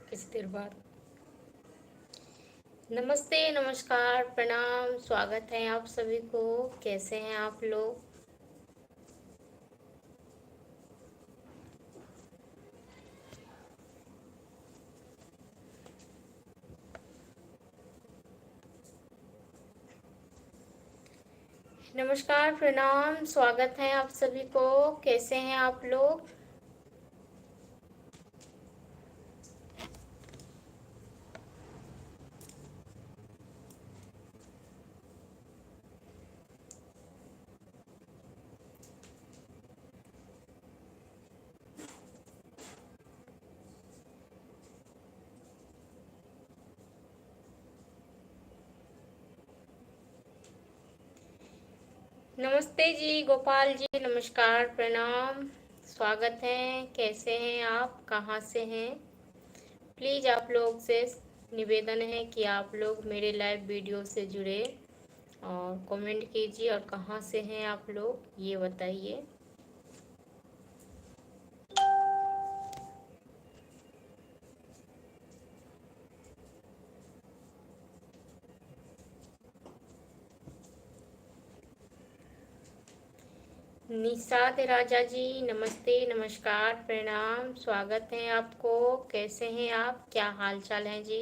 कुछ देर बाद। नमस्ते, नमस्कार, प्रणाम, स्वागत है आप सभी को। कैसे हैं आप लोग? नमस्कार, प्रणाम, स्वागत है आप सभी को। कैसे हैं आप लोग? नमस्ते जी गोपाल जी, नमस्कार, प्रणाम, स्वागत है। कैसे हैं आप? कहाँ से हैं? प्लीज़ आप लोग से निवेदन है कि आप लोग मेरे लाइव वीडियो से जुड़े और कमेंट कीजिए, और कहाँ से हैं आप लोग ये बताइए। निषाद राजा जी नमस्ते, नमस्कार, प्रणाम, स्वागत है आपको। कैसे हैं आप? क्या हाल चाल है जी?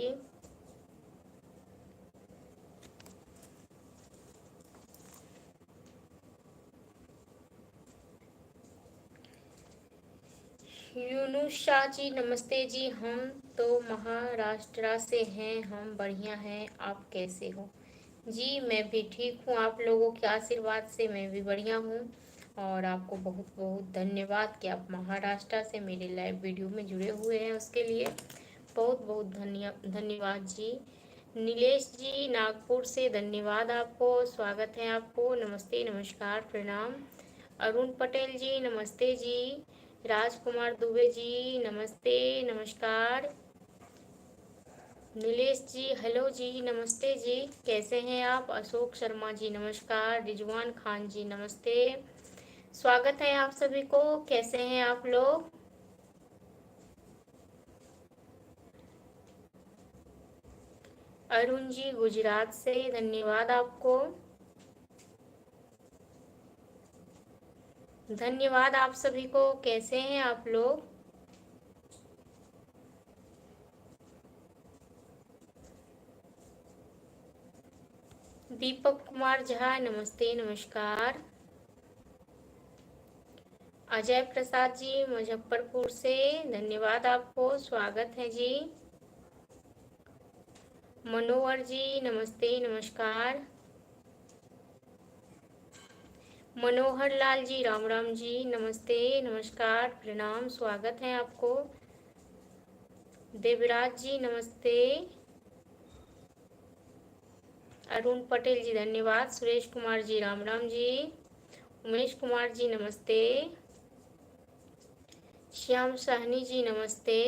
यूनुस शाह जी नमस्ते जी, हम तो महाराष्ट्र से हैं, हम बढ़िया हैं, आप कैसे हो? जी मैं भी ठीक हूँ, आप लोगों के आशीर्वाद से मैं भी बढ़िया हूँ। और आपको बहुत बहुत धन्यवाद कि आप महाराष्ट्र से मेरे लाइव वीडियो में जुड़े हुए हैं, उसके लिए बहुत बहुत धन्यवाद जी। नीलेश जी नागपुर से धन्यवाद आपको, स्वागत है आपको, नमस्ते, नमस्कार, प्रणाम। अरुण पटेल जी नमस्ते जी। राजकुमार दुबे जी नमस्ते, नमस्कार। नीलेश जी हेलो जी, नमस्ते जी, कैसे हैं आप? अशोक शर्मा जी नमस्कार। रिजवान खान जी नमस्ते, स्वागत है आप सभी को। कैसे हैं आप लोग? अरुण जी गुजरात से धन्यवाद आपको, धन्यवाद आप सभी को। कैसे हैं आप लोग? दीपक कुमार झा नमस्ते, नमस्कार। अजय प्रसाद जी मुजफ्फरपुर से धन्यवाद आपको, स्वागत है जी। मनोहर जी नमस्ते, नमस्कार। मनोहर लाल जी राम राम जी नमस्ते, नमस्कार, प्रणाम, स्वागत है आपको। देवराज जी नमस्ते। अरुण पटेल जी धन्यवाद। सुरेश कुमार जी राम राम जी। उमेश कुमार जी नमस्ते। श्याम साहनी जी नमस्ते,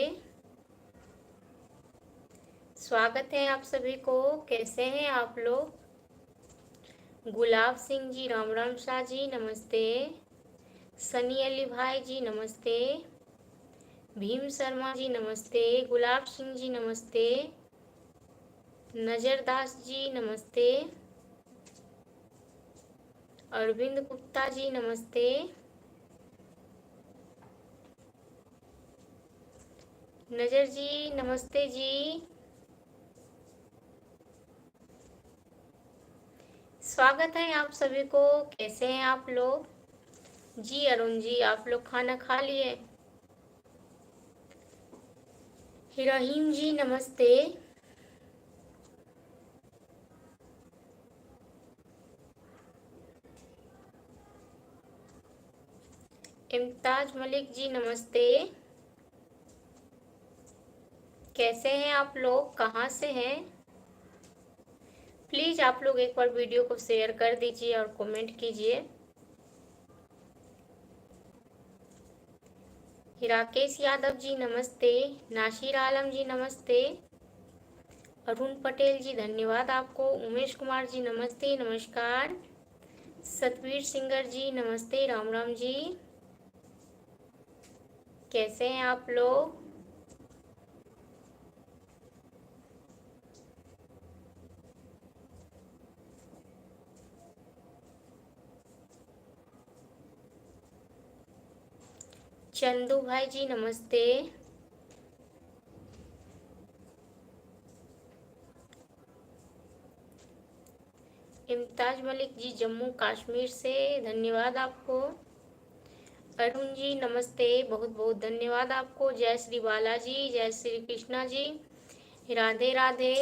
स्वागत है आप सभी को। कैसे हैं आप लोग? गुलाब सिंह जी राम राम शाह जी नमस्ते। सनी अली भाई जी नमस्ते। भीम शर्मा जी नमस्ते। गुलाब सिंह जी नमस्ते। नजरदास जी नमस्ते। अरविंद गुप्ता जी नमस्ते। नजर जी नमस्ते जी, स्वागत है आप सभी को। कैसे हैं आप लोग? जी अरुण जी आप लोग खाना खा लिए? रहीम जी नमस्ते। इम्ताज मलिक जी नमस्ते। कैसे हैं आप लोग? कहाँ से हैं? प्लीज़ आप लोग एक बार वीडियो को शेयर कर दीजिए और कमेंट कीजिए। राकेश यादव जी नमस्ते। नासिर आलम जी नमस्ते। अरुण पटेल जी धन्यवाद आपको। उमेश कुमार जी नमस्ते, नमस्कार। सतवीर सिंगर जी नमस्ते, राम राम जी, कैसे हैं आप लोग? चंदू भाई जी नमस्ते। इम्ताज मलिक जी जम्मू कश्मीर से धन्यवाद आपको। अरुण जी नमस्ते, बहुत बहुत धन्यवाद आपको। जय श्री बालाजी, जय श्री कृष्णा जी, राधे राधे।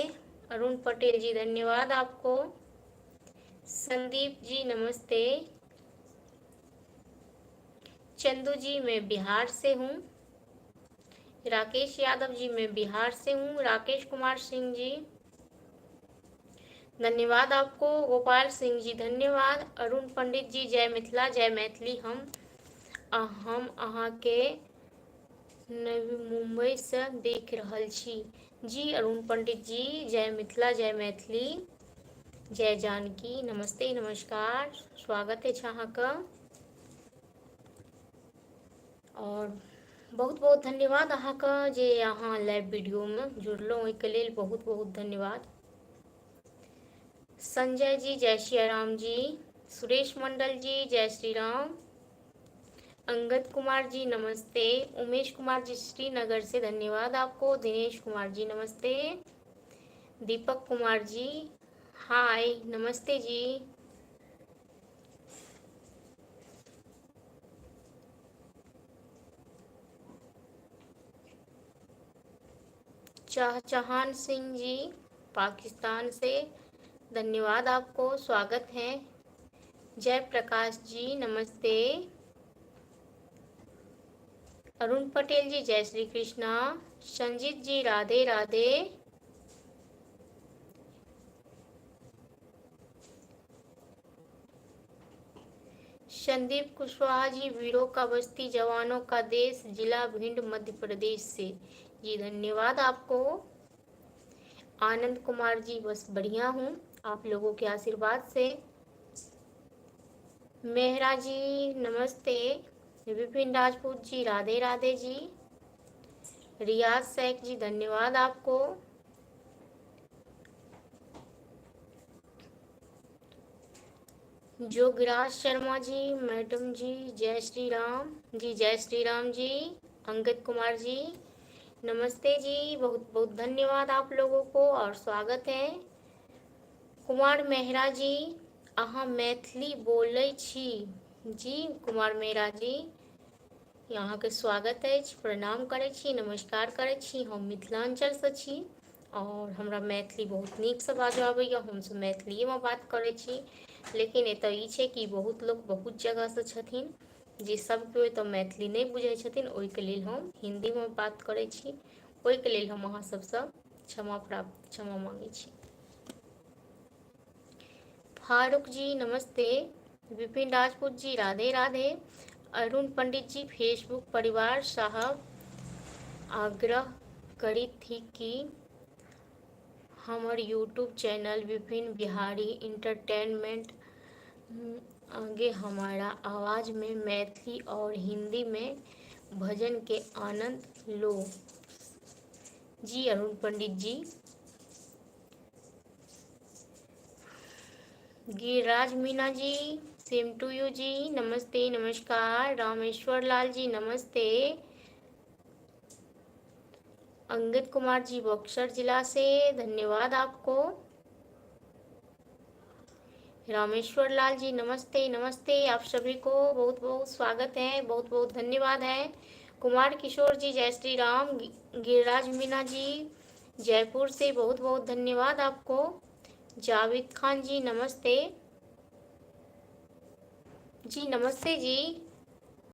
अरुण पटेल जी धन्यवाद आपको। संदीप जी नमस्ते। चंदू जी मैं बिहार से हूँ। राकेश यादव जी मैं बिहार से हूँ। राकेश कुमार सिंह जी धन्यवाद आपको। गोपाल सिंह जी धन्यवाद। अरुण पंडित जी जय मिथिला जय मैथिली। हम अहाँ के नवी मुंबई से देख रहल छी जी। अरुण पंडित जी जय मिथिला जय मैथिली जय जानकी, नमस्ते नमस्कार, स्वागत है अहाँके और बहुत बहुत धन्यवाद अहाँके जे अहाँ लाइव वीडियोमे जुड़लहुँ, ओहिके लेल बहुत बहुत धन्यवाद। संजय जी जय श्री राम जी। सुरेश मंडल जी जय श्री राम। अंगद कुमार जी नमस्ते। उमेश कुमार जी श्रीनगर से धन्यवाद आपको। दिनेश कुमार जी नमस्ते। दीपक कुमार जी हाय नमस्ते जी। शाहजहान सिंह जी पाकिस्तान से धन्यवाद आपको, स्वागत है। जय प्रकाश जी नमस्ते। अरुण पटेल जी जय श्री कृष्णा। संजीत जी राधे राधे। संदीप कुशवाहा जी वीरों का बस्ती जवानों का देश, जिला भिंड मध्य प्रदेश से जी धन्यवाद आपको। आनंद कुमार जी बस बढ़िया हूँ आप लोगों के आशीर्वाद से। मेहरा जी नमस्ते। विपिन राजपूत जी राधे राधे जी। रियाज शेख जी धन्यवाद आपको। जोगिराज शर्मा जी मैडम जी जय श्री राम जी, जय श्री राम जी। अंगद कुमार जी नमस्ते जी, बहुत बहुत धन्यवाद आप लोगों को और स्वागत है। कुमार मेहरा जी अहाँ मैथिली बोलै छी जी। कुमार मेहरा जी अहाँके स्वागत अछि, प्रणाम करै छी, नमस्कार करै छी। हम मिथिलाञ्चलसँ छी और हमरा मैथिली बहुत नीकसँ बाजऽ आबैए, हमसब मैथिलीएमे बात करै छी। लेकिन एतऽ ई छै कि बहुत लोक बहुत जगहसँ छथिन जे सब केओ एतऽ मैथिली नहि बुझै छथिन, ओहिके लेल हम हिन्दीमे बात करै छी। ओहिके लेल हम अहाँ सबसँ क्षमा मांगै छी। फारूक जी नमस्ते। विपिन राजपूत जी राधे राधे। अरुण पंडित जी फेसबुक परिवार साहब आग्रह करी थी कि हमर YouTube channel Vipin Bihari entertainment आगे हमारा आवाज़ में मैथिली और हिंदी में भजन के आनंद लो जी। अरुण पंडित जी। Giriraj Meena ji same to you जी नमस्ते नमस्कार। रामेश्वर लाल जी नमस्ते। अंगद कुमार जी बक्सर जिला से धन्यवाद आपको। रामेश्वर लाल जी नमस्ते नमस्ते, आप सभी को बहुत बहुत स्वागत है, बहुत बहुत धन्यवाद है। कुमार किशोर जी जय श्री राम। गिरिराज मीना जी जयपुर से बहुत बहुत धन्यवाद आपको। जावेद खान जी नमस्ते जी, नमस्ते जी।